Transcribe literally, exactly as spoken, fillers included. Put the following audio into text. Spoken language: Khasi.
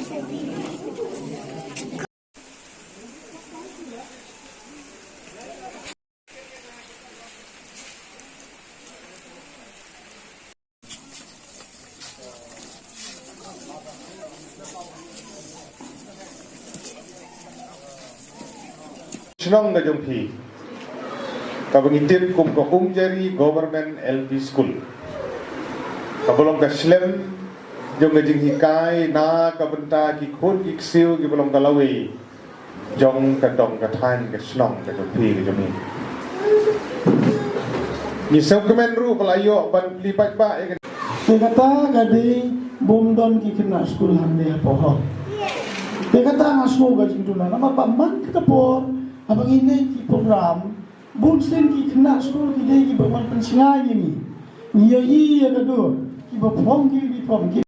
Shnong ka jong phi, kaba ngi tip kum ka Umjari Government L P School, kaba long ka shlem jong ka jinghikai na ka bynta ki khun ki ksiew kiba long ka lawei jong ka dong ka thaiñ ka shnong ka jong phi ka jong ngi. Ngi sngewkmen ruh ba la ïoh ban plie paidbah ïa ka. Te kata ka dei bym don ki khynnah skul hangne hapoh hall. Te kata nga sngew ka jingduna namar ba man ka por haba ngi leh ki program, bun sien ki khynnah skul ki dei kiba wan pynsngew ïa ngi. Ngi ïohi ïa ka dur kiba phong ki uniform ki